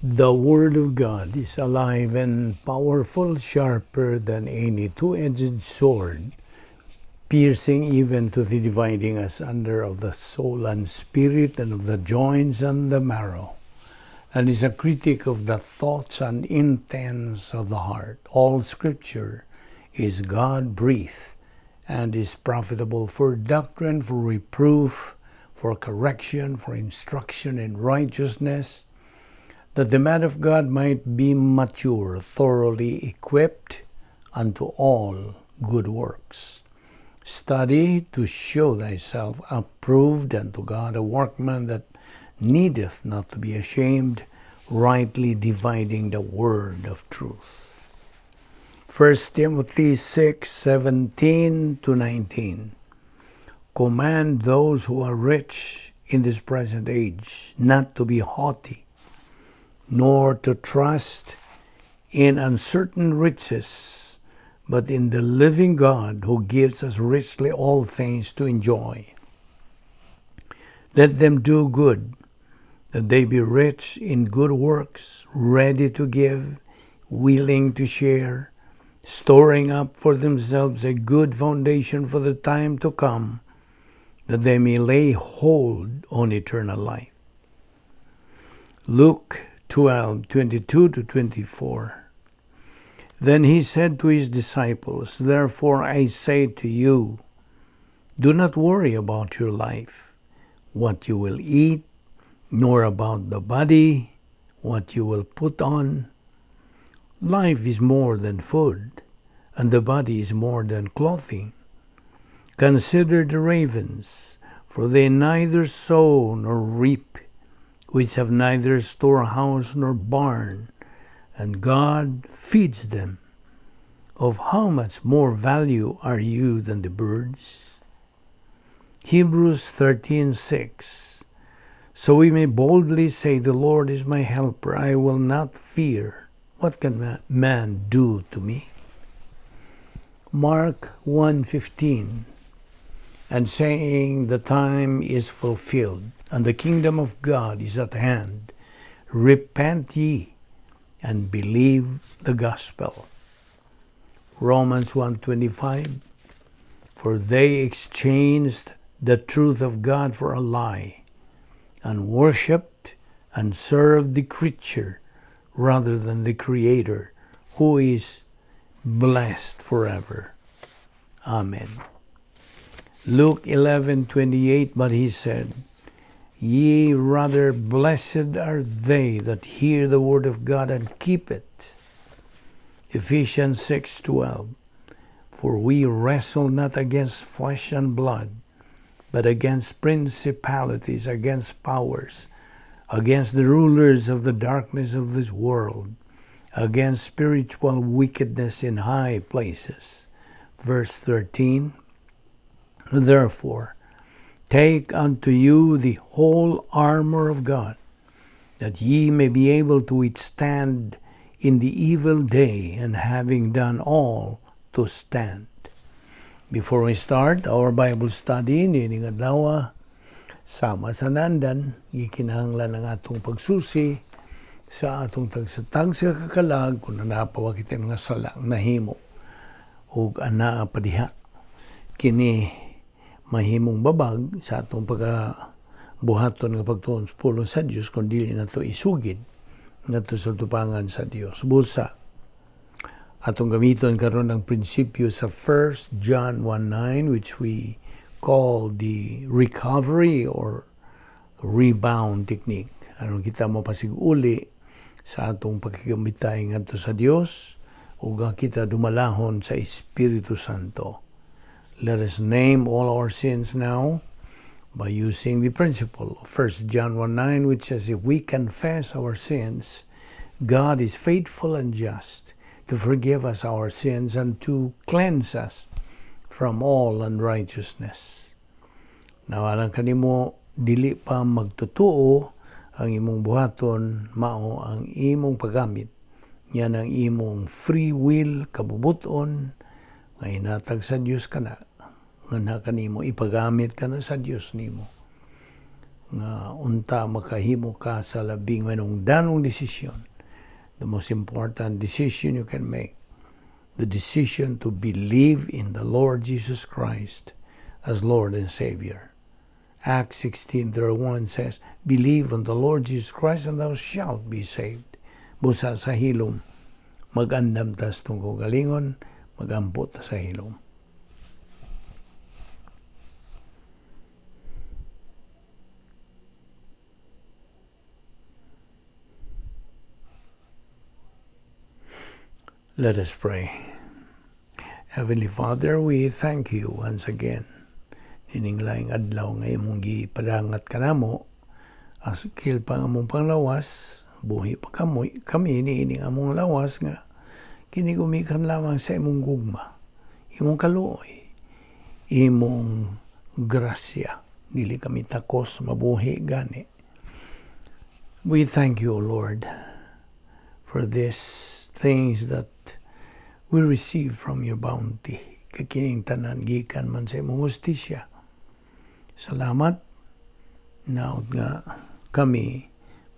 The Word of God is alive and powerful, sharper than any two-edged sword, piercing even to the dividing asunder of the soul and spirit and of the joints and the marrow, and is a critic of the thoughts and intents of the heart. All Scripture is God breathed and is profitable for doctrine, for reproof, for correction, for instruction in righteousness, that the man of God might be mature, thoroughly equipped unto all good works. Study to show thyself approved unto God, a workman that needeth not to be ashamed, rightly dividing the word of truth. 1 Timothy 6:17 to 19. Command those who are rich in this present age not to be haughty, nor to trust in uncertain riches, but in the living God who gives us richly all things to enjoy. Let them do good, that they be rich in good works, ready to give, willing to share, storing up for themselves a good foundation for the time to come, that they may lay hold on eternal life. Luke 12:22 to 24. Then he said to his disciples, "Therefore I say to you, do not worry about your life, what you will eat, nor about the body, what you will put on. Life is more than food, and the body is more than clothing. Consider the ravens, for they neither sow nor reap, which have neither storehouse nor barn, and God feeds them. Of how much more value are you than the birds?" Hebrews 13:6. So we may boldly say, "The Lord is my helper. I will not fear. What can man do to me?" Mark 1:15. And saying, "The time is fulfilled, and the kingdom of God is at hand. Repent ye and believe the gospel." Romans 1:25. For they exchanged the truth of God for a lie, and worshipped and served the creature rather than the Creator, who is blessed forever. Amen. Luke 11:28. But he said, "Ye rather, blessed are they that hear the word of God and keep it." Ephesians 6:12. For we wrestle not against flesh and blood, but against principalities, against powers, against the rulers of the darkness of this world, against spiritual wickedness in high places. Verse 13. Therefore, take unto you the whole armor of God, that ye may be able to withstand in the evil day, and having done all, to stand. Before we start our Bible study niining adlaw, sama sa nandan, gikinahanglan ang atong pagsusi sa atong tagsa-tagsa ka kalag kung naa pa ba kita mga sala nahimo ug anaa pa diha. Kini mahimong babag sa atong pagka buhaton nga pagtuon sa pulong sa Dios kung dili nato isugid ngadto sa tubangan sa Dios. Busa atong gamiton karon ang prinsipyo sa 1 John 1:9, which we call the recovery or rebound technique, aron kita mapasig-uli sa atong pakigambitay ngadto sa Dios ug kita dumalahon sa Espiritu Santo. Let us name all our sins now by using the principle of 1 John 1:9, which says, "If we confess our sins, God is faithful and just to forgive us our sins and to cleanse us from all unrighteousness." Now, alang kanimo dili pa magtotoo, ang imong buhaton mao ang imong paggamit. Yan ang imong free will, kabubuton, nga inatag sa Dios kana nga na kanimo ipagamit kana sa Dios nimo. Nga unta makahimo ka sa labing manungdanong desisyon. The most important decision you can make. The decision to believe in the Lord Jesus Christ as Lord and Savior. Acts 16:31 says, "Believe on the Lord Jesus Christ and thou shalt be saved." Busa sa hilom, mag-andam ta sa atong kaugalingon, magampo ta sa hilom. Let us pray. Heavenly Father, we thank you once again. Ining laing adlaw nga imong gipadangat kanamo, askil pa ang among panglawas, buhi pa kami niining among lawas nga kini gumikan lamang sa imong gugma, imong kaluoy, imong grasya. Dili kami takos mabuhi gani. We thank you, O Lord, for these things that we receive from your bounty. Kay kining tanan gikan man sa imong hustisya. Salamat naot nga kami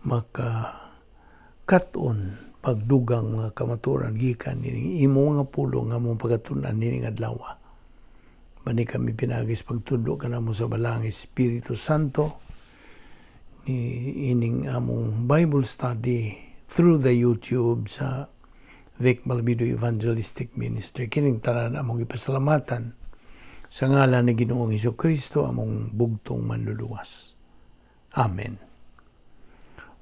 maka kat-on pagdugang mga kamaturan gikan nining imo nga pulong nga among pagatunan nining adlaw. Mani kami pinagis pagtudlo kanamo sa Balaang Espiritu Santo ni ining among Bible study through the YouTube sa Vic Malvido Evangelistic Ministry. Kining tanan among ipasalamatan sa ngalan ni Ginoong Kristo, among bugtong manluluwas. Amen.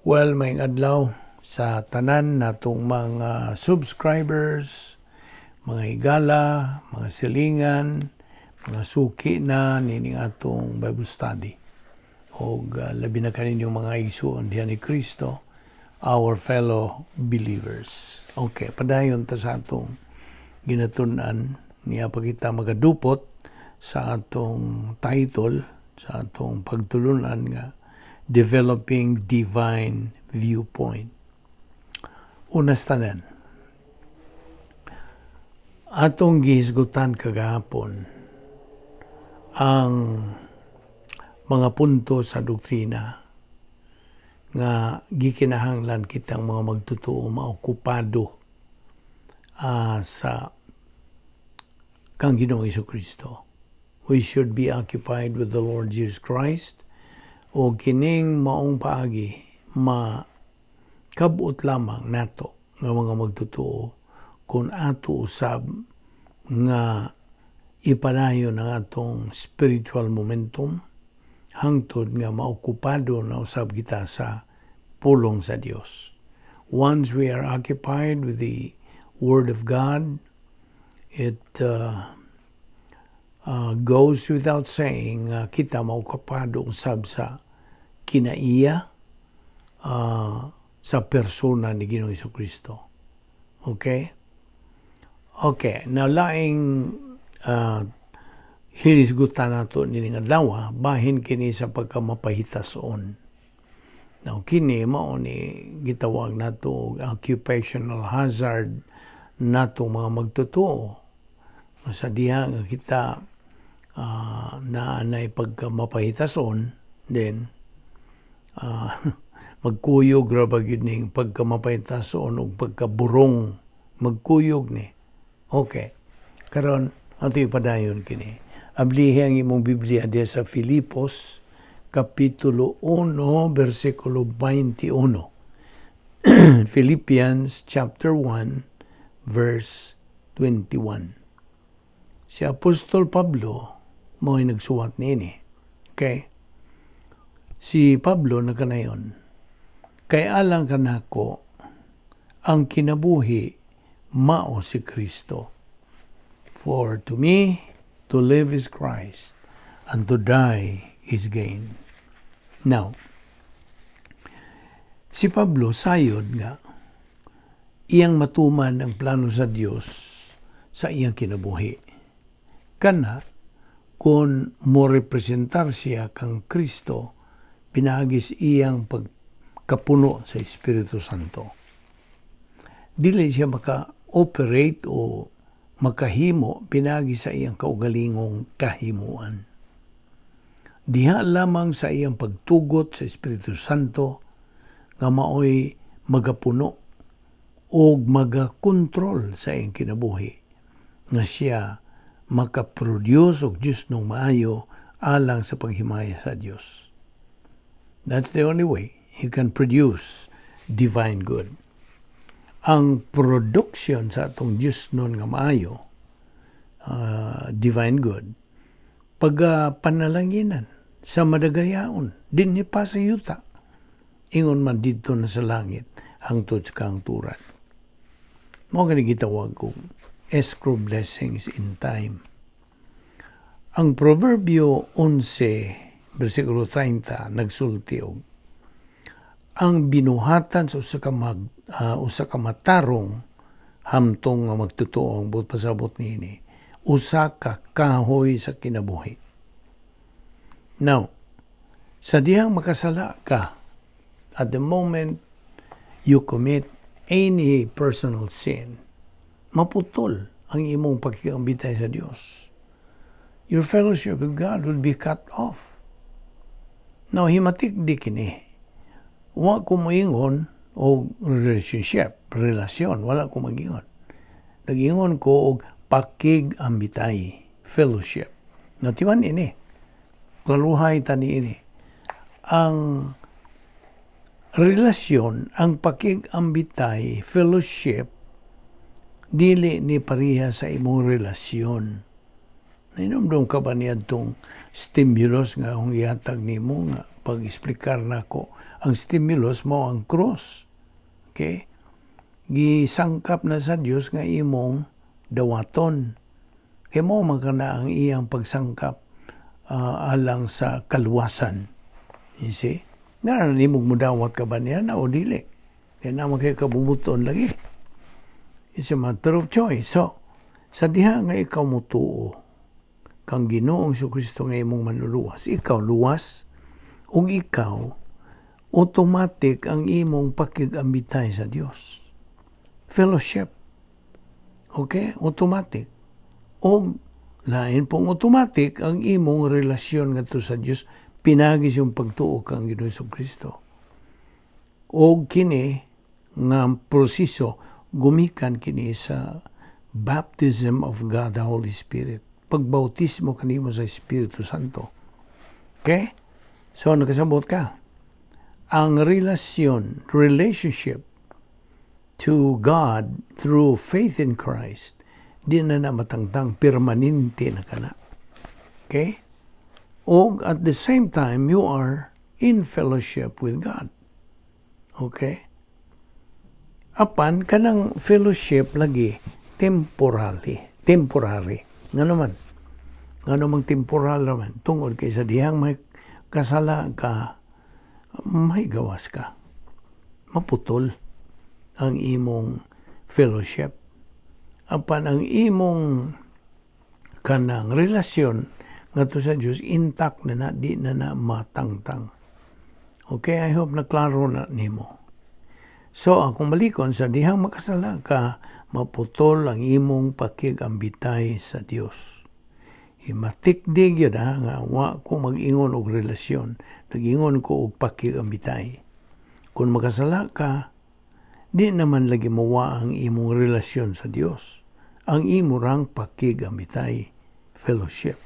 Well, maayong adlaw sa tanan natong mga subscribers, mga higala, mga silingan, mga suki na nining atong Bible study. Og labi na kaninyong mga igsuon diha ni Kristo, our fellow believers. Okay, padayon ta sa atong ginatun-an niya pa kita magadupot sa atong title, sa atong pagtulunan nga Developing Divine Viewpoint. Unas tanan, atong gihisgutan kagahapon ang mga punto sa doktrina nga gikinahanglan kitang mga magtotoo maokupado sa kang Ginoong Kristo. We should be occupied with the Lord Jesus Christ o kining maong paagi makabot lamang nato nga mga magtotoo kung ato usab nga ipanayon ang atong spiritual momentum hangtod nga maokupado na usab kita sa pulong sa Dios. Once we are occupied with the Word of God, it goes without saying kita maokupado usab sa kinaiya sa persona ni Ginoong Kristo. Okay? Okay, now laing hinisgutan nato nining adlaw, bahin kini sa pagkamapahitason. Now kini mao ni gitawag nato og occupational hazard nato mga magtotoo. Sa diha nga kita naanay pagkamapahitason, then magkuyog ra ba gyud ning pagkamapahitason og pagkaburong, magkuyog ni. Okay. Karon ato ipadayon kini. Ablihi ang imong Biblia diya sa Filipos, Kapitulo 1, versikulo 21. Philippians chapter 1, verse 21. Si Apostol Pablo mo'y nagsuwat niini. Okay? Si Pablo nagkanayon, kay alang kanako ang kinabuhi mao si Kristo. For to me, to live is Christ, and to die is gain. Now, si Pablo sayod nga iyang matuman ang plano sa Dios sa iyang kinabuhi. Kana, kung mo representar siya kang Kristo, pinaagis iyang pagkapuno sa Espiritu Santo. Dili siya maka-operate o makahimo pinaagi sa iyang kaugalingong kahimuan. Diha lamang sa iyang pagtugot sa Espiritu Santo nga maoy magapuno o magakontrol sa iyang kinabuhi nga siya makaproduce og Diyosnong maayo alang sa paghimaya sa Dios. That's the only way you can produce divine good. Ang production sa atong Diyosnon nga maayo, divine good, pagpanalanginan sa madagayaon, dinhi pa sa yuta, ingon man didto na sa langit, hangtod sa kahangturan. Mao gani gitawag kong escrow blessings in time. Ang Proverbio 11, versikulo 30, nagsulti og ang binuhatan sa usa ka matarong, hamtong nga magtotoo ang buot pasabot niini, usa ka kahoy sa kinabuhi. Now, sa dihang makasala ka, at the moment you commit any personal sin, maputol ang imong pakigambitay sa Dios. Your fellowship with God will be cut off. Now, himatik di kini. Wa ko moingon og relationship, relasyon, wala ko magingon. Nagingon ko og pakigambitay, fellowship. Natiman ini. Klaruhay tani ini. Ang relasyon, ang pakigambitay, fellowship, dili ni pareha sa imong relasyon. Nahinumdum ka ba niya itong stimulus nga akong ihatag nimo nga pag-explicar nako? Ang stimulus mao ang cross. Okay? Gisangkap na sa Dios nga imong dawaton. Kay mao man kana ang iyang pagsangkap alang sa kaluwasan. You see? Naa nimo mudawat ka ba niya na o dili? Kaya naman kay kabubuton lagi. It's a matter of choice. So, sa diha nga ikaw mutuo kang Ginoong Kristo nga imong manluluwas, ikaw luwas ug ikaw automatic ang imong pakigambitay sa Dios. Fellowship. Okay? Automatic. O lain pong automatic ang imong relasyon ngadto sa Dios pinagi sa imong pagtuo kang Ginoong Kristo. O kini nga proseso gumikan kini sa baptism of God the Holy Spirit. Pagbautismo kanimo sa Espiritu Santo. Okay? So, nakasabot ka. Ang relasyon, relationship to God through faith in Christ, di na na matangtang, permanente na kana. Okay? O at the same time, you are in fellowship with God. Okay? Apan, kanang fellowship lagi, temporary. Temporary. Nga naman. Nga namang temporal naman. Tungod kay sa dihang may kasala ka, may gawas ka. Maputol ang imong fellowship. Apan ang imong kanang relasyon ngadto sa Dios intact na na, di na na matangtang. Okay, I hope na klaro na nimo. So, akong balikon, sa dihang makasala ka, maputol ang imong pakigambitay sa Dios. Himatikdig yun ha, nga wa ko mag-ingon og relasyon. Nag-ingon ko og pakigambitay. Kung makasala ka, di naman lagi mawa ang imong relasyon sa Dios. Ang imo rang pakigambitay, fellowship.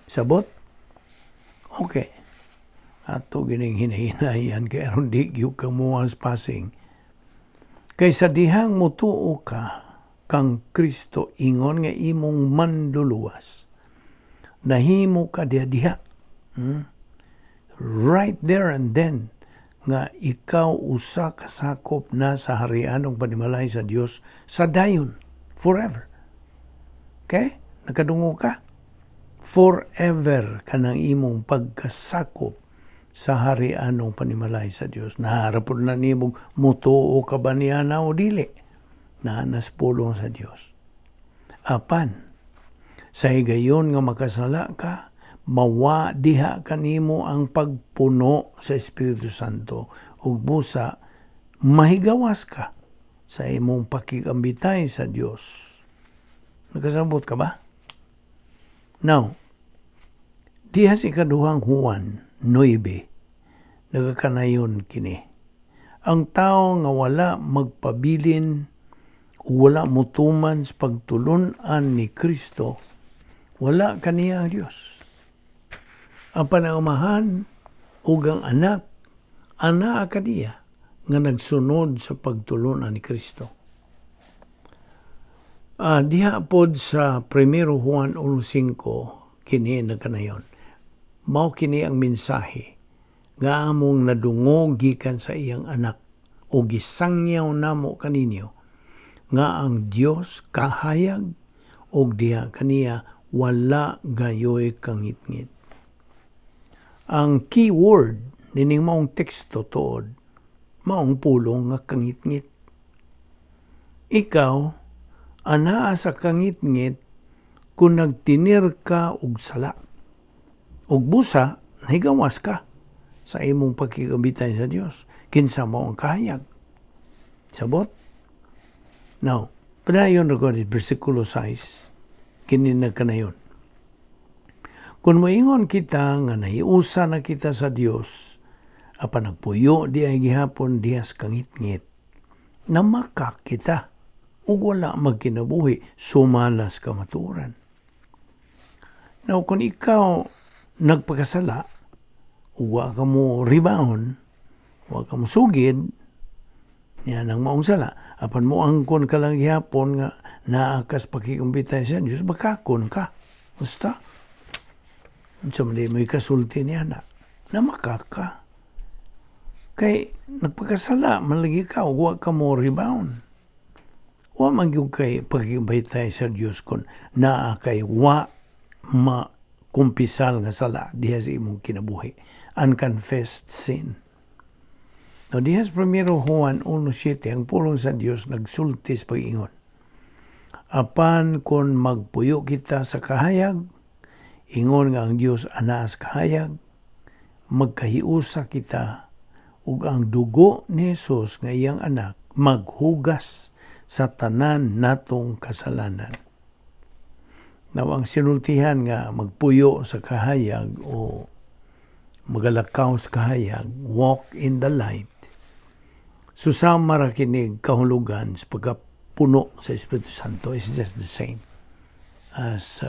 Sabot? Okay. Ato gining hinahinayan kay aron di gyud ka muwas passing. Kay sa dihang mutuo ka kang Kristo ingon nga imong manluluwas, nahimo ka diha diha. Right there and then nga ikaw usa ka sakop na sa harianong panimalay sa Dios sa dayon, forever. Okay? Nakadungog ka? Forever kanang imong pagkasakop sa harianong panimalay sa Dios. Naharapon na nimo mutuo ka ba niya na o dili. Naanas pulong sa Dios. Apan, sa higayon nga makasala ka, mawa diha kanimo ang pagpuno sa Espiritu Santo ug busa mahigawas ka sa imong pakigambitay sa Dios. Nakasabot ka ba? Now, Diha sa Ikaduhang Juan 9, nagakanayon kini. Ang tao nga wala magpabilin o wala mutuman sa pagtulunan ni Kristo, wala kaniya ang Dios. Apan ang Amahan ug ang Anak anaa kaniya nga nagsunod sa pagtulunan ni Kristo. Diha pod sa 1 Juan 1:5 kini nagkanayon. Mao kini ang mensahe nga among nadungog gikan sa iyang Anak o gisangyaw namo kaninyo, nga ang Dios kahayag ug diha kaniya wala gayoy kangitngit. Ang key word nining maong teksto tuod maong pulong nga "kangitngit". Ikaw anaa sa kangitngit kung nagtinir ka og sala. Ug busa nahigawas ka sa imong pagkikabitay sa Dios. Kinsa mao ang kahayag? Sabot? Now, padayon ra ko bersikulo 6, kini nagkanayon. Kung moingon kita nga nahiusa na kita sa Dios, apan nagpuyo di ay gihapon diha sa kangitngit, namakak kita ug wala magkinabuhi sumala sa kamatuoran. Now, kung ikaw nagpakasala, ug wa ka mo rebound, wa ka mo sugid, yan ang maong sala. Apan mo angkon ka lang gihapon nga naa kas pakikumbitay sa Diyos, bakakon ka. Basta. Unsa man di mo ikasulti niya na, namakak ka. Kay nagpakasala man lagi ka, ug wa ka mo rebound. Wa man gyud kay pakikumbitay sa Dios kung naa kay wa ma kumpisal nga sala diha sa imong kinabuhi. Unconfessed sin. Now, diha sa 1 Juan 1:7, ang pulong sa Dios nagsulti sa pag-ingon. Apan kung magpuyo kita sa kahayag, ingon nga ang Dios anaa sa kahayag, magkahiusa kita ug ang dugo ni Jesus nga iyang Anak maghugas sa tanan natong kasalanan. Now, ang sinultihan nga magpuyo sa kahayag o magalakaw sa kahayag, walk in the light, susama ra kinig kahulugan sa pagkapuno sa Espiritu Santo, is just the same as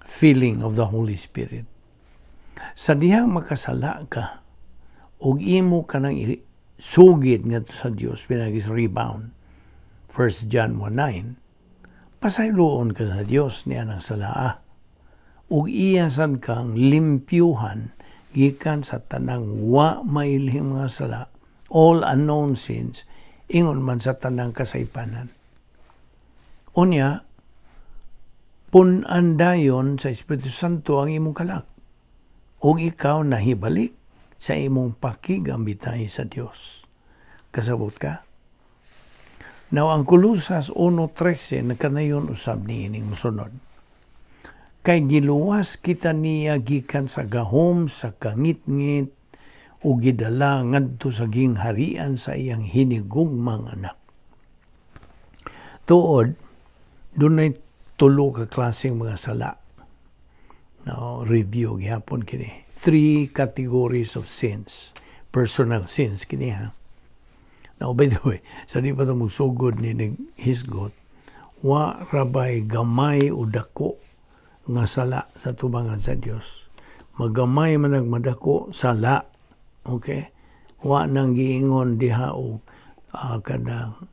filling of the Holy Spirit. Sa dihang makasala ka, ug imo ka nang sugid ngadto sa Dios pinagi sa rebound, 1 John 1:9, pasayloon ka sa Dios niya ng salaa ug iya sad kang limpyuhan gikan sa tanang wa mailhing mga sala, all unknown sins, ingon man sa tanang kasaypanan. Unya, pun-an dayon sa Espiritu Santo ang imong kalag ug ikaw nahibalik sa imong pakigambitay sa Dios. Kasabot ka? Now, ang Kolosas 1:13 nagkanayon usab niining mosunod. Kay giluwas kita niya gikan sa gahom sa kangitngit ug gidala ngadto sa gingharian sa iyang hinigugmang Anak. Tuod, dunay tulo ka klaseng mga sala. Now, review gihapon kini. Three categories of sins. Personal sins kini ha. Now, by the way, sa di pa ito magsugod ni hisgot, wa rabay gamay o dako nga sala sa tubangan sa Dios. Magamay man madako, sala. Okay? Wa nang giingon diha og kanang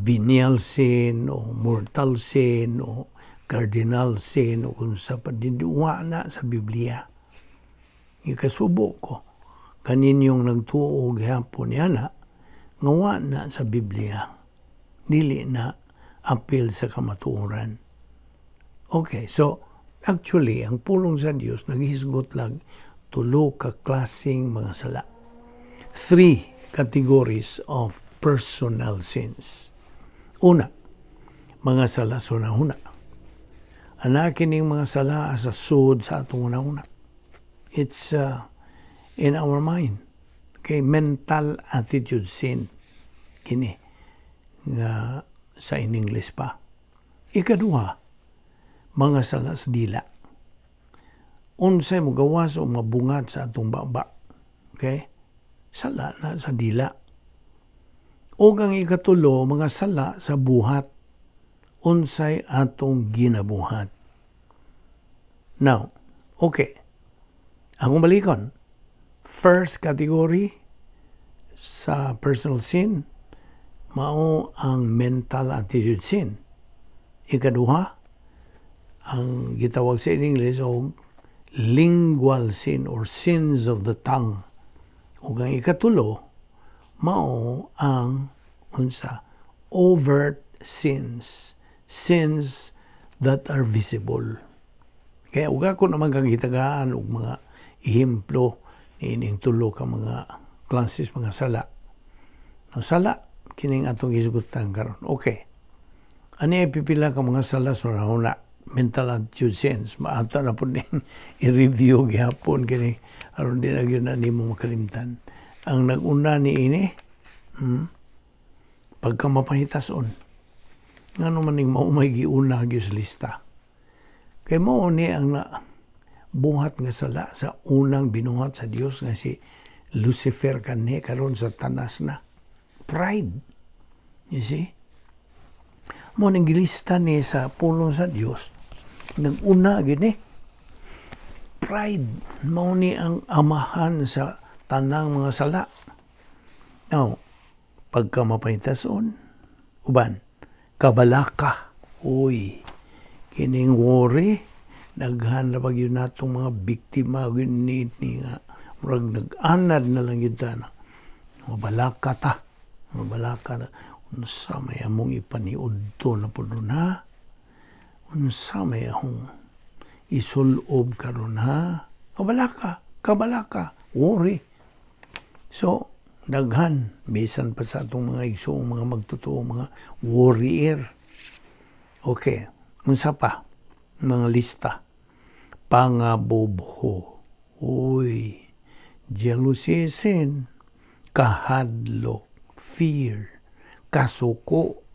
venial sin o mortal sin o cardinal sin o kung sa pa wa na sa Biblia. Ikasubo ko kaninyong nagtuo gihapon niya na nga wa na sa Biblia. Dili na apil sa kamatuoran. Okay, so actually, ang pulong sa Dios naghisgot lang tulo ka klaseng mga sala. Three categories of personal sins. Una, mga sala sa hunahuna. Ana kining mga sala sa sud sa atong hunahuna. It's in our mind. Okay, mental attitude sin kini nga sa in English pa. Ikaduha, mga sala sa dila. Unsay mogawas o mabungat sa atong baba. Okay? Sala na sa dila. O ang ikatulo, mga sala sa buhat. Unsay atong ginabuhat. Now, okay. Akong balikon. First category sa personal sin, mao ang mental attitude sin. Ikaduha, ang gitawag sa English og lingual sin or sins of the tongue. Ug ang ikatulo, mao ang unsa? Overt sins. Sins that are visible. Kaya ug ako naman kang gitagaan og mga ehemplo niining tulo ka mga classes, mga sala. No, sala kining atong gisugutan karon. Okay. Ani ay pipila ka mga sala sa una, mental attitude sins. Maato na po ning i-review gihapon kini aron di na gyud na nimo makalimtan. Ang nag-una ni ini, pagka mapahitason. Ngano man ning mao may giuna gyud sa lista? Kay mao ni ang na buhat nga sala sa unang binuhat sa Dios nga si Lucifer, kanhi karon Satanas na. Pride. You see? Mao ning gilista ni sa pulong sa Dios. Nag-una gyud ni. Pride mao ni ang amahan sa tanang mga sala. Now, pagka mapahitason, uban, kabalaka, uy, kining worry, daghan na pag yun natong mga biktima gyud ni nga murag nag-anad na lang yun ta na mabalaka ta, mabalaka na, unsa may among ipaniudto na pud ha, unsa may akong isulob karon ha, kabalaka, kabalaka, worry. So daghan bisan pa sa atong mga igsoong mga magtotoo, mga worrier. Okay, unsa pa mga lista? Pangabobho, uy, jealousy, sin, kahadlok, fear, kasuko,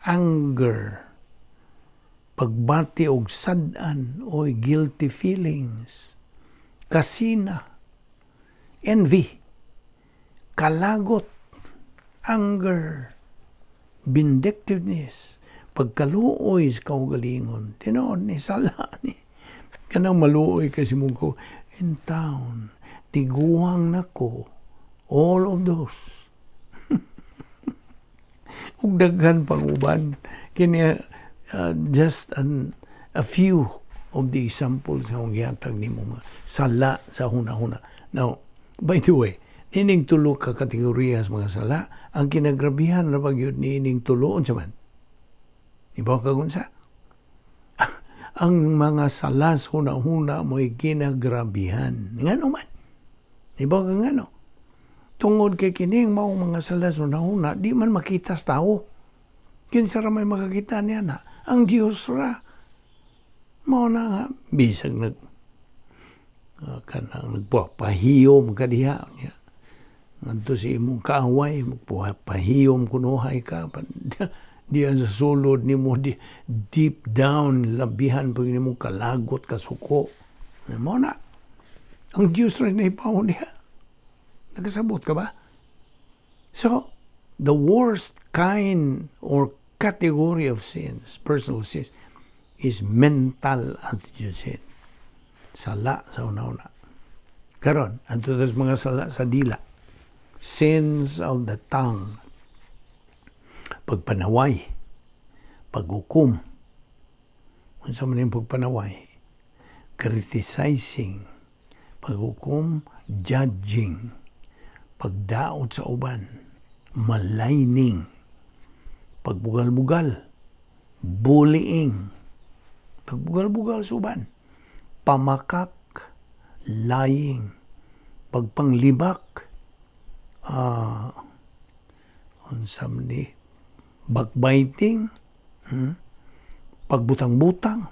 anger, pagbati og sad-an, oy, guilty feelings, kasina, envy, kalagot, anger, vindictiveness, pagkaluoy sa kaugalingon. Tinuod ni sala ni. Kanang maluoy kasi mo ko in town, tiguang nako, all of those. Ug daghan pang uban. Kini just a few of the examples nga akong gihatag nimo mga sala sa huna-huna. Now, by the way, nining tulo ka kategoriyas mga sala, ang kinagrabihan na pagyud niining tulo, unsa man? Ibaw ka unsa? Ang mga sala sa huna-huna mo'y kinagrabihan. Ngano man? Ibaw ka ngano? Tungod kay kining maong mga sala sa huna-huna, di man makita sa tao. Kinsa ra may makakita niya na? Ang Dios ra. Mao na nga, bisag nag kanang nagpahiyom ka diha niya. Ngadto si imong kaaway, magpahiyom kunuhay ka. Diyan sa sulod nimo, di, deep down, labihan pag nimo kalagot, kasuko. Mao na. Ang Diyos rin na ipaw niya. Nagkasabot ka ba? So, the worst kind or category of sins, personal sins, is mental attitude sin. Sala sa una-una. Karon, adto sa mga sala sa dila. Sins of the tongue. Pagpanaway, paghukom. Unsa man yung pagpanaway? Criticizing, paghukom, judging, pagdaot sa uban, maligning, pagbugal-bugal, bullying, pagbugal-bugal sa uban, pamakak, lying, pagpanglibak, unsa man ni, backbiting, pagbutang-butang,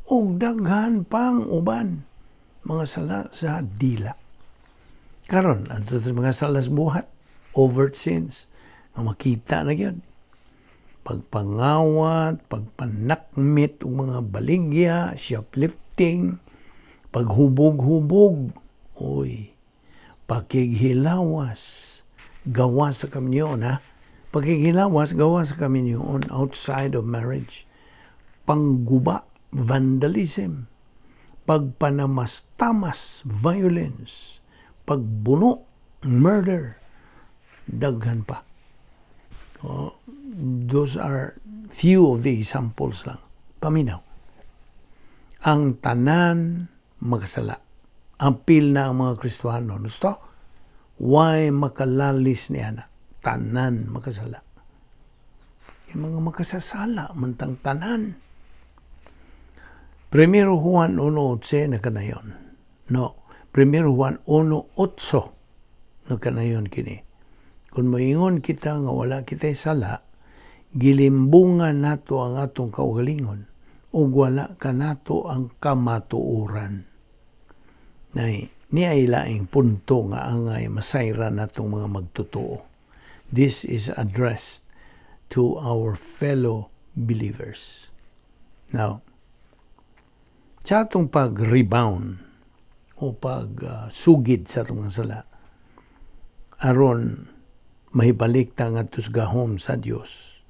ug daghan pang uban mga sala sa dila. Karon, adto sa mga sala sa buhat, overt sins, nga makita na gyud. Pagpangawat, pagpanakmit og mga baligya, shoplifting, Pagbuting, paghubog-hubog, oy, pakighilawas, gawas sa kaminyoon, ha? Pakighilawas, gawas sa kaminyoon, outside of marriage. Pangguba, vandalism, pagpanamastamas, violence, pagbuno, murder, daghan pa. Oh, those are few of the examples lang. Paminaw. Ang tanan makasala. Apil na ang mga Kristohano. Gusto? Way makalalis niana? Tanan makasala. Yung mga makasasala, man tang tanan. Primero Juan 1.8 nakanayon. No, Primero Juan 1.8 nakanayon kini. Kung moingon kita nga wala kita sala, gilimbungan nato ang atong kaugalingon ug wala kanato ang kamatuoran. Nay, niay laing punto nga angay masayra natong mga magtotoo. This is addressed to our fellow believers. Now, sa atong pag-rebound o pag-sugid sa atong sala, aron mahibalik ta ngadto sa gahom sa Dios,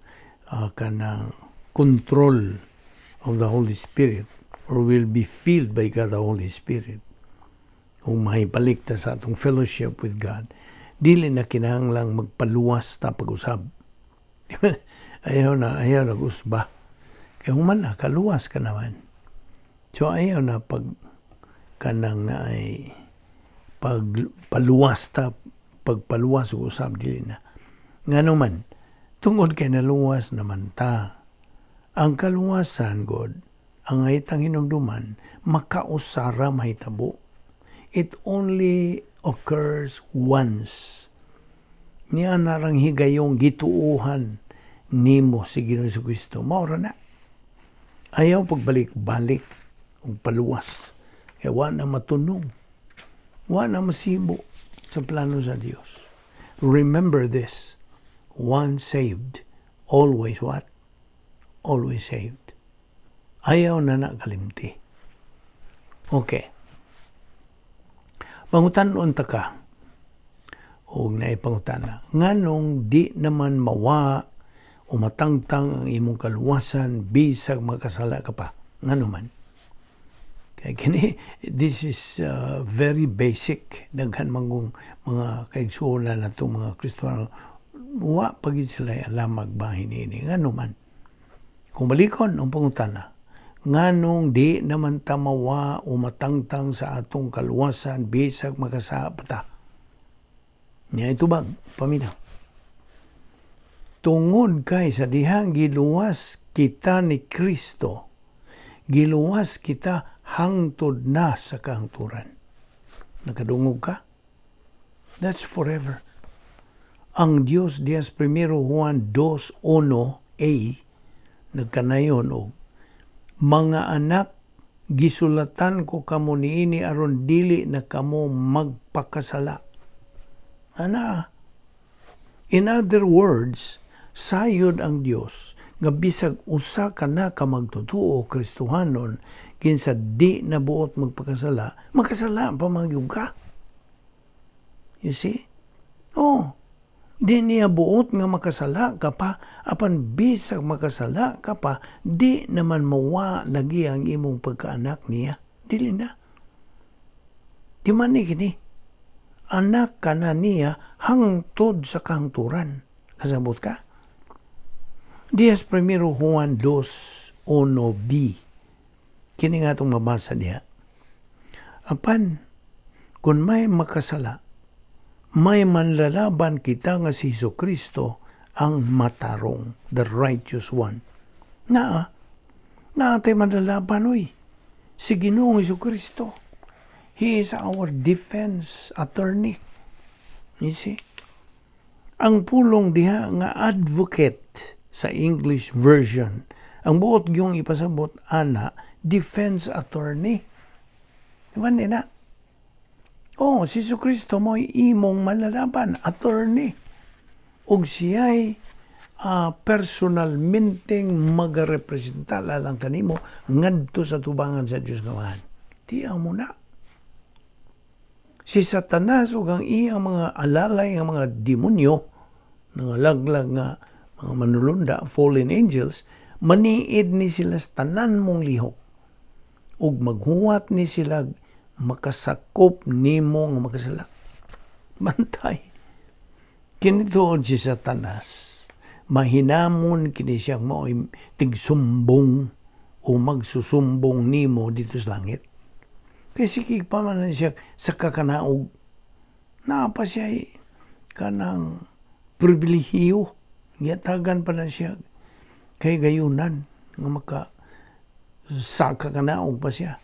kanang control of the Holy Spirit, or will be filled by God the Holy Spirit, kung mahibalik ta sa atong fellowship with God, dili na kinahanglang magpaluwas ta pag-usab. Ayaw na, ayaw na usba. Kaya human na, kaluwas ka naman. So ayaw na pag kanang na ay pag paluwas ta, pagpaluwas ug usab, dili na. Ngano man? Tungod kay naluwas naman ta. Ang kaluwasan god, ang itang hinumduman, makausara mahitabo. It only occurs once. Niya narang higayong gituuhan nimo si Ginoong Kristo. Maura na. Ayaw pagbalik-balik ug paluwas. Kaya wa na matunog. Wa na masibo sa plano sa Dios. Remember this. Once saved, always what? Always saved. Ayaw na na kalimti. Okay. Pangutan-on ta ka o naay pangutana. Nganong di naman mawa o matangtang ang imong kaluwasan bisag makasala ka pa? Ngano man? Kaya kini, this is very basic. Daghan mangong mga kaigsuonan nato mga Kristiyano, wa pa gyud sila alam magbahin ini. Ngano man? Kung balikon ang pangutana, nganong di naman ta mawa o matangtang sa atong kaluwasan bisag makasala pa ta? Niya itubag, paminaw. Tungod kay sa dihang giluwas kita ni Kristo, giluwas kita hangtod na sa kahangturan. Nakadungog ka? That's forever. Ang Dios dias Primero Juan 2.1a nagkanayon og, "Mga anak, gisulatan ko kamo niini aron dili na kamo magpakasala." Ana, in other words, sayod ang Dios nga bisag usa ka na ka magtotoo Kristohanon kinsa di na buot magpakasala, makasala pa man gyud ka. You see? Oh, di niya buot nga makasala ka pa, apan bisag makasala ka pa, di naman mawa lagi ang imong pagkaanak niya. Dili na. Di man ni kini. Anak ka na niya hangtod sa kahangturan. Kasabot ka? Dias Primero Juan 2.1b. Kini nga itong mabasa diha. "Apan, kung may makasala, may manlalaban kita nga si Hesus Kristo ang matarong," the righteous one. Naa, naa tay manlalaban oy. Si Ginoong Hesus Kristo. He is our defense attorney. You see? Ang pulong diha nga "advocate" sa English version, ang buot gyung ipasabot ana, defense attorney. Di ba na? Oh, si Kristo mo imong manlalaban, attorney. Ug siya'y Personalmente magarepresentar lang kanimo ngadto sa tubangan sa Dios nga Amahan. Di mo na. Si Satanas ug ang iyang mga alalay nga mga demonyo, nangalaglag nga mga manulunda, fallen angels, maniid ni sila sa tanan mong lihok ug maghuwat ni sila makasakop nimo nga makasala. Bantay. Kini tuod si Satanas. Mahinamon kini siyang mao'y tigsumbong o magsusumbong nimo dito sa langit. Kay sige pa man na siya sa kakanaog. Naa pa siya kanang pribilehiyo. Gihatagan pa na siya kay gayunan nga maka sa kakanaog pa siya.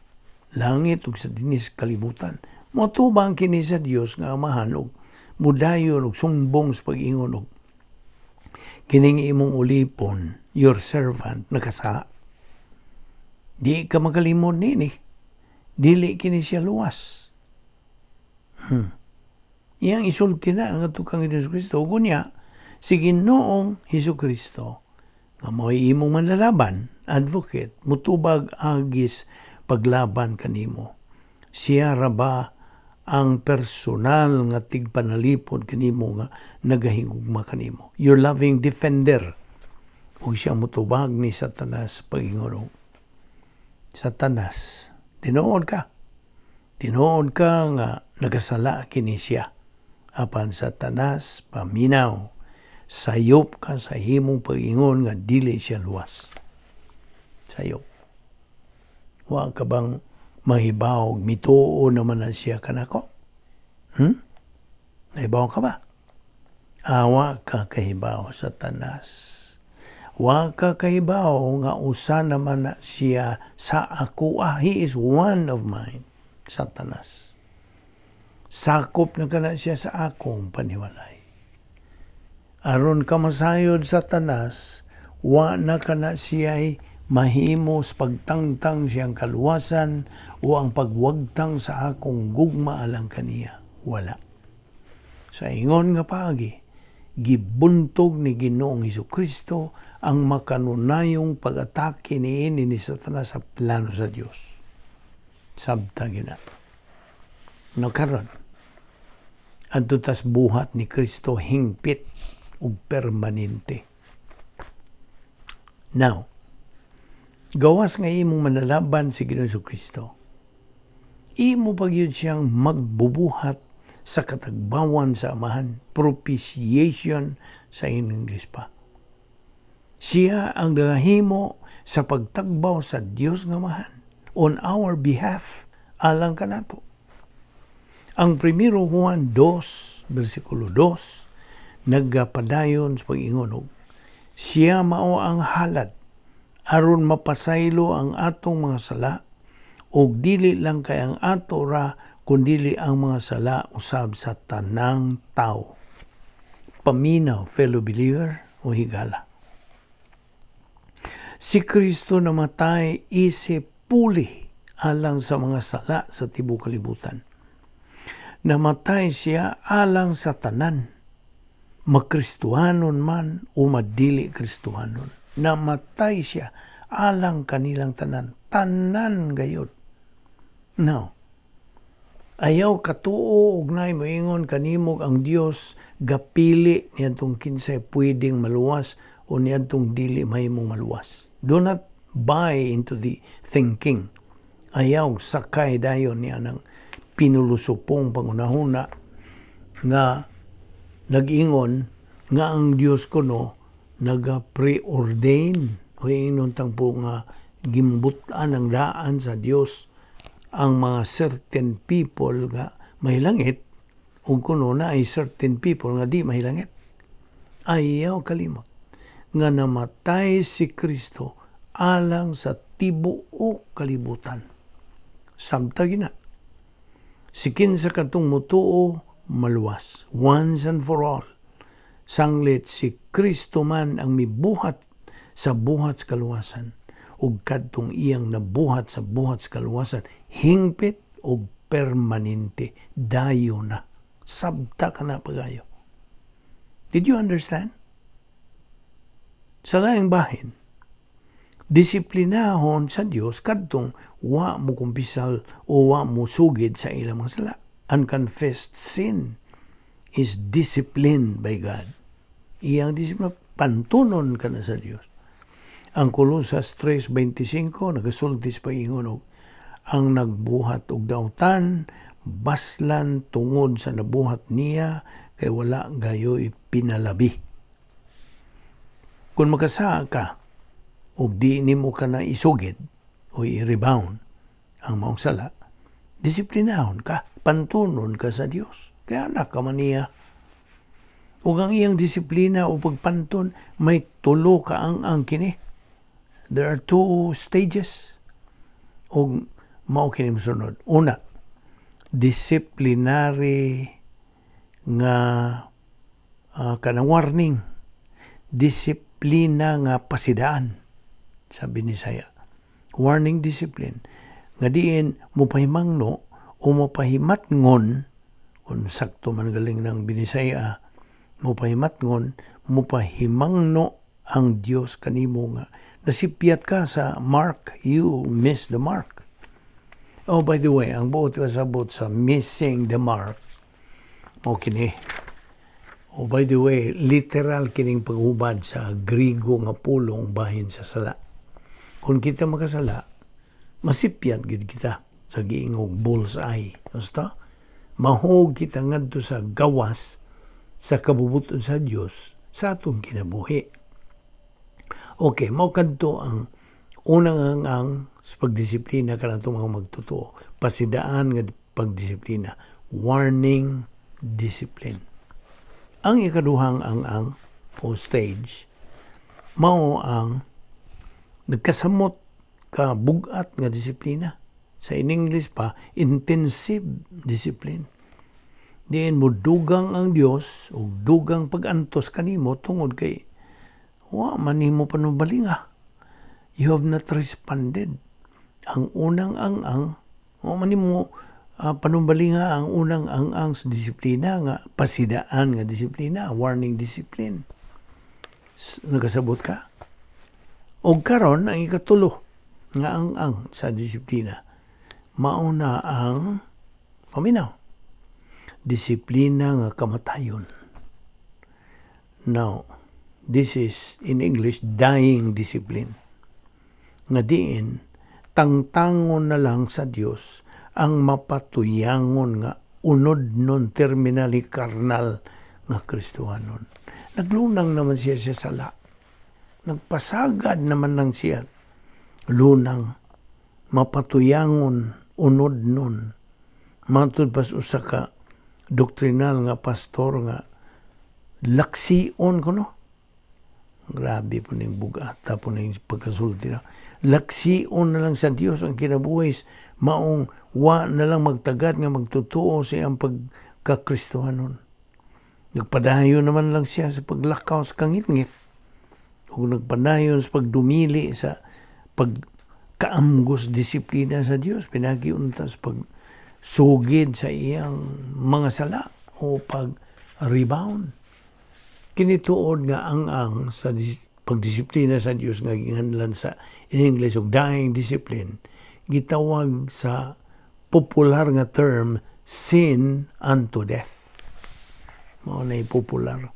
Langit ug sa dinis kalibutan. Motubang kini sa Dios nga Amahan og mudayon og sumbong sa pag-ingon og kining imong ulipon, your servant, nakasala. Di ka makalimod nini. Dili kini siya luwas. Iyang isulti na ang kang Hesus Kristo. Ug unya, si Ginoong Hesus Kristo nga mao'y imong manlalaban, advocate, mutubag agis paglaban kanimo. Siya ra ba ang personal nga tigpanalipod kanimo nga nagahigugma kanimo? Your loving defender. Ug siya mutubag ni Satanas pag-ingon, "Satanas, tinuod ka. Tinuod ka nga nagasala kini siya. Apan Satanas, paminaw. Sayop ka sa himong pag-ingon nga dili siya luwas. Sayop. Wa ka bang mahibaw mituo naman na siya kanako? Nahibaw ka ba? Awa ka kahibaw, Satanas. Wa ka kahibaw nga usa naman na siya sa ako. Ah, he is one of mine, Satanas. Sakop na kana siya sa akong paniwalay. Aron ka masayod, Satanas, wa na kana siya'y mahimo sa pagtangtang siyang kaluwasan o ang pagwagtang sa akong gugma alang kaniya. Wala." Sa ingon nga paagi, gibuntog ni Ginoong Hesus Kristo ang makanunayong pag-atake niini ni Satanas sa plano sa Dios. Sabta gina. No karon, adto tas buhat ni Kristo, hingpit ug permanente. Now, gawas nga imong manalaban si Ginoong Kristo, imo pagyud siyang magbubuhat sa katagbawan sa Amahan, propitiation sa English pa. Siya ang nagahimo sa pagtagbaw sa Dios nga Amahan on our behalf alang kanato. Ang 1 Juan 2, versikulo 2, nagapadayon sa pag-ingon og siya mao ang halad aron mapasaylo ang atong mga sala, ug dili lang kay ang ato ra kundili ang mga sala usab sa tanang tao. Paminaw, fellow believer o higala. Si Kristo namatay isip puli alang sa mga sala sa tibuok kalibutan. Namatay siya alang sa tanan, makristuhanon man o madili kristuhanon. Namatay siya alang kanilang tanan. Tanan gayod. Now, ayaw katuo og naay moingon kanimo ang Dios gapili niadtong kinsay pwedeng maluwas o niadtong dili mahimong maluwas. Do not buy into the thinking. Ayaw sakay dayon niya ng pinulusupong pangunahuna nga nag-ingon nga ang Dios kuno naga-preordain o ingon tang po nga gimbutan ang daan sa Dios ang mga certain people nga mahilangit ug kuno na ay certain people nga di mahilangit. Ayaw kalimot nga namatay si Kristo alang sa tibuok kalibutan. Samta gina. Si kinsa katong mutuo maluwas once and for all. Sanglit si Kristo man ang mibuhat sa buhat sa kaluwasan ug kadtong iyang nabuhat sa buhat sa kaluwasan, hingpit ug permanente, dayo na. Sabta ka na pagayo. Did you understand? Sa laing bahin, disiplinahon sa Dios kadtong wa mo kumpisal o wa mo sugid sa ilang mga sala. Unconfessed sin is disciplined by God. Iyang disiplina, pantunon ka na sa Dios. Ang Kolosas 3:25 nagasulti sa pag-ingon og ang nagbuhat og dautan baslan tungod sa nabuhat niya, kay wala gayoy pinalabi. Kung makasala ka og di nimo ka na isugid o i-rebound ang maong sala, disiplinahon ka, pantunon ka sa Dios. Kay anak ka man niya. Ug ang iyang disiplina o pagpanton, may tulo ka ang kini. There are two stages. Ug mao kini mosunod. Una, disciplinary nga kanang warning. Disiplina nga pasidaan sa Binisaya. Warning discipline. Nga diin mopahimangno o mopahimatngon, kung sakto man galing ng Binisaya, mopahimatngon, mopahimangno ang Dios kanimo nga nasipyat ka sa mark, you miss the mark. Oh, by the way, ang buot pasabot sa missing the mark, mao kini. Oh, by the way, literal kining paghubad sa Grigo nga pulong bahin sa sala. Kung kita makasala, masipyat gid kita sa giingog bullseye. Basta, mahog kita ngadto sa gawas sa kabubuton sa Dios sa atong kinabuhi. Okay, mao kadto ang unang ang sa pagdisiplina kanatong mga magtotoo. Pasidaan nga pagdisiplina. Warning discipline. Ang ikaduhang ang o stage mao ang nagkasamot ka bugat nga disiplina. Sa in English pa, intensive discipline. Diin mo dugang ang Dios o dugang pag-antos kanimo tungod kay wa man nimo panubalinga. You have not responded. Ang unang ang wa man nimo panumbalinga ang unang ang sa disiplina nga pasidaan nga disiplina, warning discipline. Nagasabot ka? Og karon, ang ikatulo nga ang sa disiplina, mao na ang, paminaw, disiplina nga kamatayon. Now, this is in English dying discipline. Nga diin tangtangon na lang sa Dios ang mapatuyangon nga unod nun, terminally carnal nga Kristohanon. Naglunang naman siya sa sala. Nagpasagad naman lang siya. Lunang mapatuyangon unod nun. Matud pas usa ka doktrinal nga pastor nga laksion kuno. Grabe po ning bugata po ning pagkasulti na. Laksion na lang sa Dios ang kinabuhi, maong wa na lang magtagat nga magtotoo sa iyang pagkakristohanon. Nagpadayon naman lang siya sa paglakaw sa kangitngit. Ug nagpadayon sa pagdumili sa pagkaamgos disiplina sa Dios, pinagi unta sa pagsugid sa iyang mga sala o pag-rebound. Kinituod nga ang sa pagdisiplina sa Dios nga ginganlan sa in English og dying discipline, gitawag sa popular nga term sin unto death. Mao na popular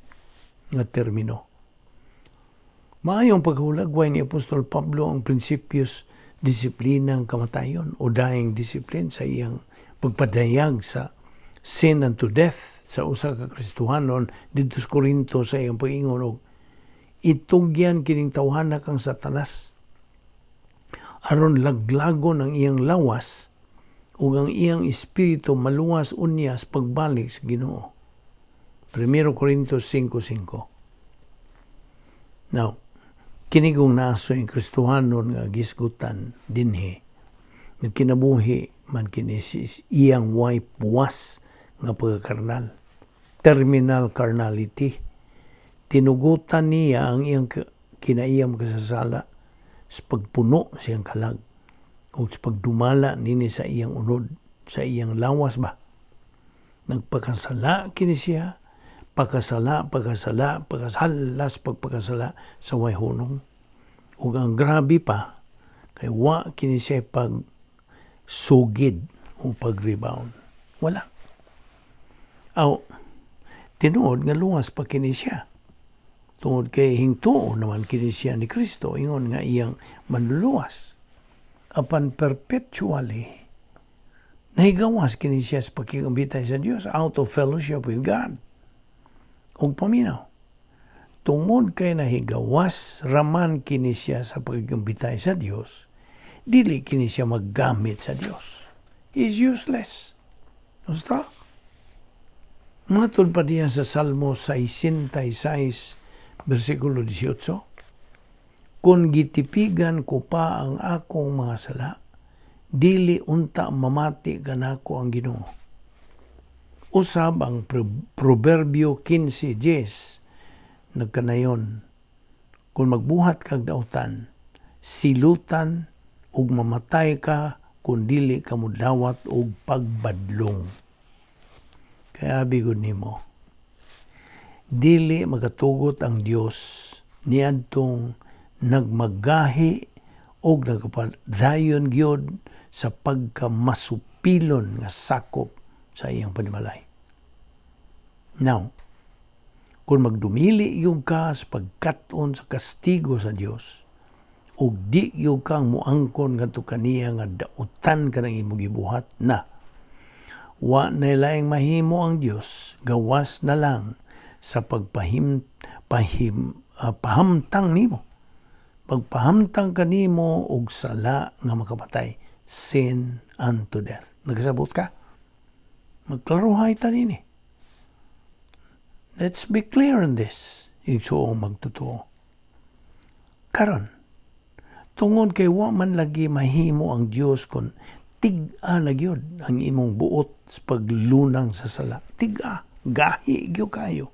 nga termino. Maayong paghulagway ni Apostol Pablo ang prinsipyos disiplina ng kamatayon o dying discipline sa iyang pagpadayag sa sin unto death sa usa ka Kristohanon didto sa Korinto sa iyang pag-ingon og itugyan kining tawhana kang Satanas aron laglagon ang iyang lawas ug ang iyang espiritu maluwas unya sa pagbalik sa Ginoo. 1 Corintios 5:5. Now, kini kung naasoy ang Kristohanon nga gisgutan dinhi, nagkinabuhi man kini si iyang way puwas nga pagkakarnal. Terminal carnality. Tinugutan niya ang iyang kinaiyang makasasala sa pagpuno sa iyang kalag o sa pagdumala nini sa iyang unod, sa iyang lawas ba. Nagpakasala kini siya, Pakasala, pakasala, pakasalas, pagpakasala sa way hunong. Ug ang grabe pa, kay wa kini siya pag sugid o pag-rebound. Wala. Aw, tinuod nga luwas pa kini siya. Tungod kay hingtuo naman kini siya ni Kristo, ingon nga iyang manluluwas. Apan perpetually, nahigawas kini siya sa pakigambitay sa Dios, out of fellowship with God. Ug paminaw, tungod kay nahigawas raman kini siya sa pakigambitay sa Dios, dili kini siya maggamit sa Dios. He is useless. Basta? Matod pa diya sa Salmo 66, versikulo 18, "Kung gitipigan ko pa ang akong mga sala, dili unta mamati kanako ang Ginoo." Usab ang Proverbio 15:10 nagkanayon, "Kung magbuhat kag dautan, silutan ug mamatay ka kung dili ka modawat og pagbadlong." Kaya bigod nimo, dili makatugot ang Dios niadtong nagmagahi og nagpadayon gyud sa pagkamasupilon nga sakop sa iyang panimalay. Now, kung magdumili yung ka sa pagkat-on sa kastigo sa Dios, ug di yung kang muangkon ngadto kaniya nga dautan ka ng imong gibuhat na, wa na laing mahimo ang Dios gawas na lang sa pagpahim pahim pahamtang nimo, pagpahamtang kanimo og sala nga makapatay, sin unto death. Nagasabot ka? Magklaruhay ta nini. Let's be clear on this, igsuong magtotoo. Karon, tungod kay wa man lagi mahimo ang Dios kon tig-a na gyud ang imong buot sa paglunang sa sala. Tig-a, gahi gyud kayo.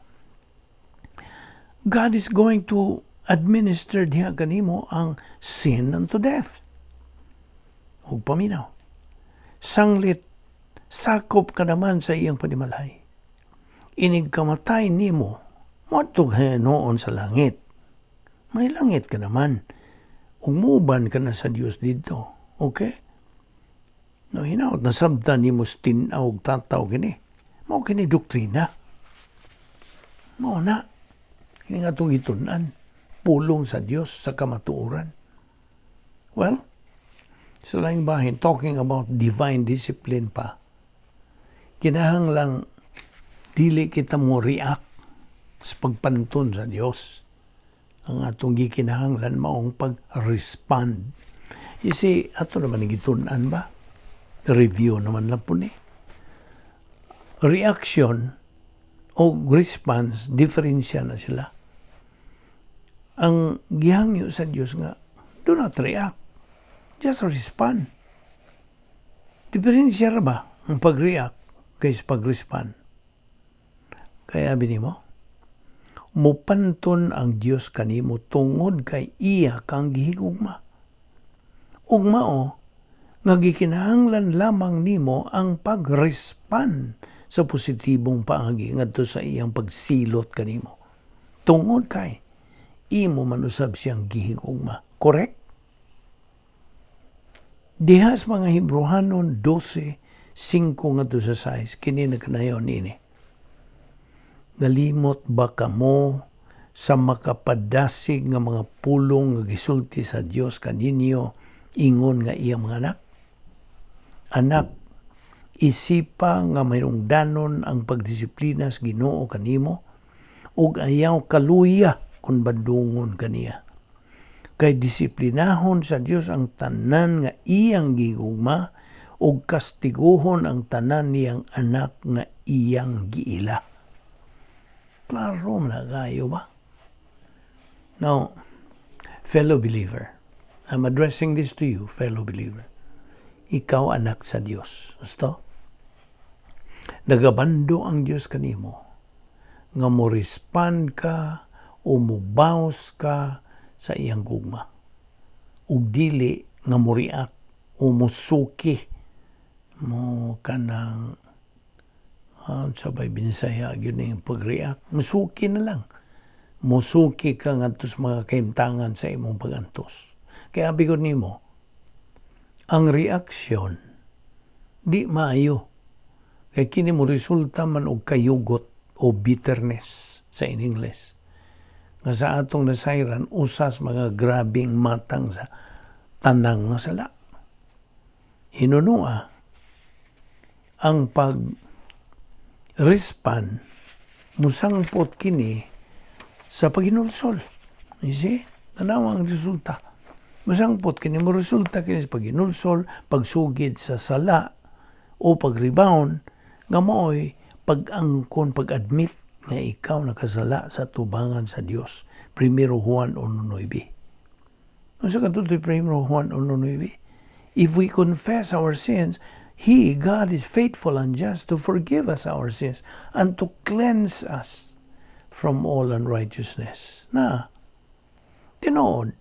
God is going to administer diha kanimo ang sin unto death. Ug paminaw, sanglit sakop ka naman sa iyang panimalay, inig kamatay nimo, moadto ka noon sa langit. May langit ka naman. Ug muuban ka na sa Dios didto. Okay? No, hinaot nasabtan nimo sa tin-aw ug tataw kini. Mao kini doktrina. Mao na. Kini nga itong gitun-an. Pulong sa Dios sa kamatuoran. Well, sa laing bahin, talking about divine discipline pa, kinahanglang dili kita mo react sa pagpanton sa Dios. Ang atong gikinahanglan maong pag-respond. You see, ato naman gitun-an ba? Review naman lang po ni. Reaction o response, diferensya na sila. Ang gihangyo sa Dios nga, do not react. Just respond. Diferensya ra ba ang pag-react kaysa pag-respond? Kaya bini mo, mupanton ang Dios kanimo tungod kay iya kang gihigugma. Ug mao nga gikinahanglan lamang nimo ang pag-respond sa positibong paagi ngadto sa iyang pagsilot kanimo. Tungod kay imo man usab siyang gihigugma. Correct? Diha sa mga Hebreohanon 12, 5 ngadto sa 6, kini nagkanayon ini. "Nalimot ba kamo sa makapadasig nga mga pulong nga gisulti sa Dios kaninyo ingon nga iyang mga anak? Anak, isipa nga mahinungdanon ang pagdisiplina sa Ginoo kanimo ug ayaw kaluya kung bandungon kaniya. Kay disiplinahon sa Dios ang tanan nga iyang gigugma ug kastiguhon ang tanan niyang anak nga iyang giila." Klaro na kayo ba? Now, fellow believer, I'm addressing this to you, fellow believer. Ikaw anak sa Dios. Gusto? Nagabando ang Dios kanimo nga mo respond ka o mo bounce ka sa iyang gugma. Ug dili nga mo react o mo suki mo kanang Sabay Binisaya gyud ning pag-react. Musuki na lang. Musuki ka ngadto sa mga kahimtangan sa imong pagantos. Kaya abi ko nimo, ang reaksyon di maayo. Kay kini mo resulta man og kayugot o bitterness sa in English. Nga sa atong nasayran, usas mga grabing matang sa tanang nga sala. Hinunua, ang pag respond musangpot kini sa paghinulsol. You see? Tanaw ang resulta. Musangpot kini, mo resulta kini sa paghinulsol, pagsugid sa sala o pag-rebound nga maoy pag-angkon, pag-admit nga ikaw nakasala sa tubangan sa Dios. 1 Juan 1:9. Unsa katutoy 1 Juan 1:9? If we confess our sins, He, God, is faithful and just to forgive us our sins and to cleanse us from all unrighteousness. Na, tinuod,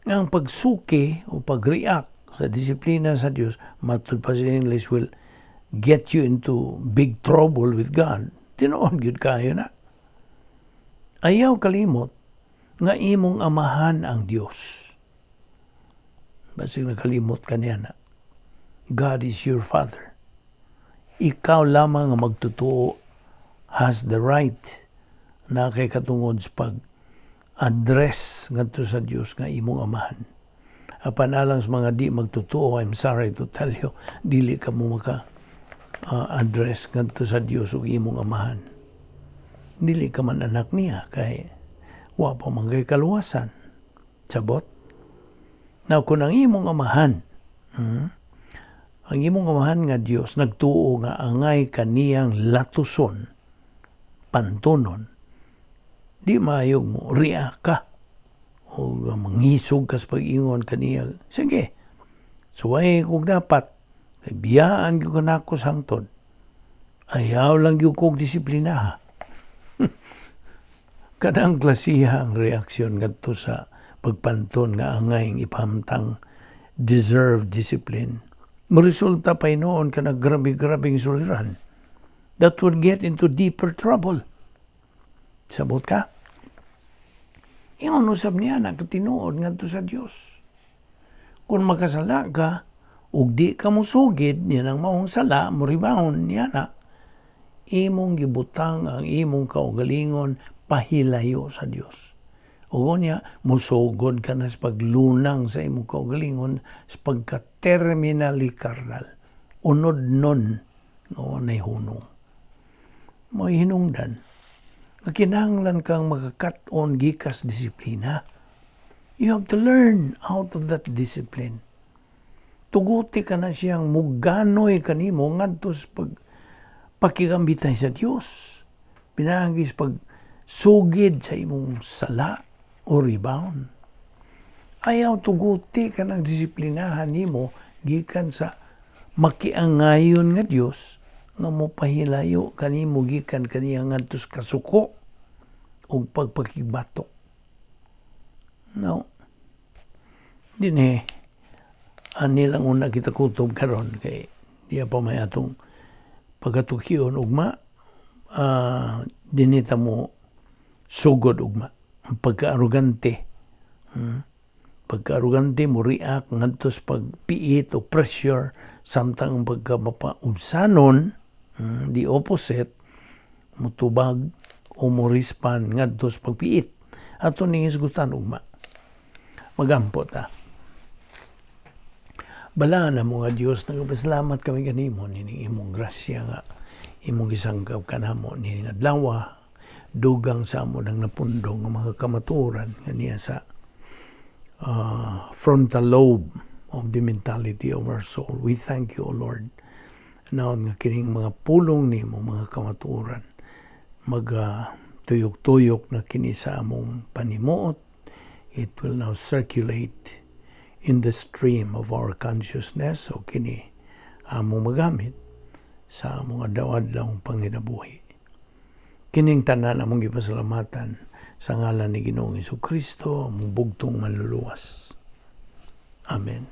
nga ang pagsuki o pag-react sa disiplina sa Dios, matud pa sa English, will get you into big trouble with God. Tinuod gyud kayo na. Ayaw kalimot nga imong amahan ang Dios. Basig nakalimot ka niya na. God is your Father. Ikaw lamang ang magtutuo has the right na kay katungod sa pag-address ngadto sa Dios nga imong amahan. Apan alang sa mga di magtutuo, I'm sorry to tell you, dili ka mo maka address ngadto sa Dios ug imong amahan. Dili ka man anak niya kay wa pa man kay kaluwasan. Sabot? Now, kung ang imong amahan, ang imong amahan nga Dios nagtuo nga angay kaniyang latuson, pantunon, di maayog mo react ka o mangisog ka sa pag-ingon kaniya. Sige, suway kog dapat, kay biyaan gyud kanako sa hangtod. Ayaw lang gyud kog disiplina. Kanang klasiha ang reaksyon ngadto sa pagpanton nga angay ipahamtang deserved discipline. Moresulta pa noon ka na grabe-grabing suliran that would get into deeper trouble. Sabot ka? Ingon usab niya na tinuod ngadto sa Dios. Kung makasala ka, ug di ka musugid niya nang maong sala, moribahon niya na, imong gibutang ang imong kaugalingon pahilayo sa Dios. Ug unya, musugod ka na sa paglunang sa imong kaugalingon sa pagka-terminally carnal. Unod nun nga walay hunong. Mo'y hinungdan nga kinahanglan kang makakat-on gikas disiplina. You have to learn out of that discipline. Tuguti ka na siyang muganoy kanimo ngadto sa pag pakigambitay sa Dios. Pinaagi sa pagsugid sa imong sala o rebound. Ayaw tuguti ka ng disiplinahan nimo gikan sa makiangayon nga Dios nga mopahilayo kanimo gikan kaniya ngadto sa kasuko ug pagpakibatok. No. Dinhi ani lang una kita kutob karon kay diya pa may atong pagkatukyon ugma, dinhi ta mo sugod ugma ang pagka-arugante. Pagka-arugante mo react ngadto sa pagpiit o pressure, samtang ang pagka mapaubsanon, the opposite, mutubag o mo respond ngadto sa pagpiit. Ato ning hisgutan ugma. Magampo ta. Balaan mo nga Dios, nagapasalamat kami kanimo nining imong grasya nga imong gisangkap kanamo nining adlaw, dugang sa amo nang napundong nga mga kamatuoran nga niya sa frontal lobe of the mentality of our soul. We thank you, O Lord. Now nga kining mga pulong nimo, mga kamatuoran, mag tuyok-tuyok na kini sa among panimuot. It will now circulate in the stream of our consciousness o kini among magamit sa among adlaw-adlaw panginabuhi. Kining tanan among gipasalamatan sa ngalan ni Ginoong Kristo, among bugtong manluluwas. Amen.